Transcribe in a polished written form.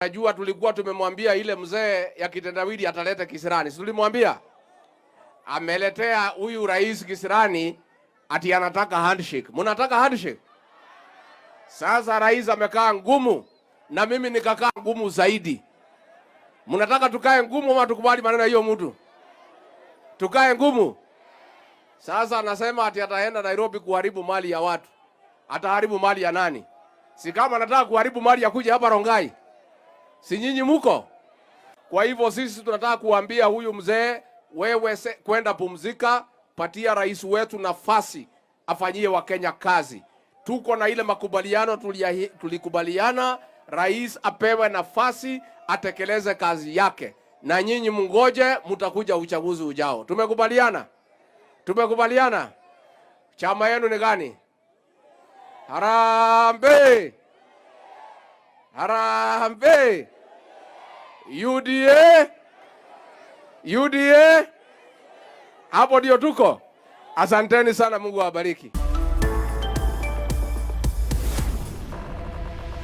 Najua tulikuwa tumemwambia ile mzee ya kitendawili ataleta kisirani, si tulimwambia? Ameletea huyu rais kisirani ati anataka handshake. Mnataka handshake? Sasa rais amekaa ngumu na mimi nikakaa ngumu zaidi. Mnataka tukae ngumu ama tukubali maneno ya hiyo mtu? Tukae ngumu. Sasa anasema ati ataenda Nairobi kuharibu mali ya watu. Ataharibu mali ya nani? Si kama anataka kuharibu mali ya kuja hapa Rongai. Si nyinyi muko? Kwa hivyo sisi tunataka kuambia huyu mzee, wewe kwenda pumzika, patia rais wetu nafasi afanyie Wakenya kazi. Tuko na ile makubaliano tulikubaliana, rais apewe nafasi atekeleze kazi yake, na nyinyi mngoje, mtakuja uchaguzi ujao. Tumekubaliana? Tumekubaliana? Chama yenu ni gani? Harambee! Harambee! UDA! UDA! Hapo ndio tuko. Asanteni sana, Mungu awabariki.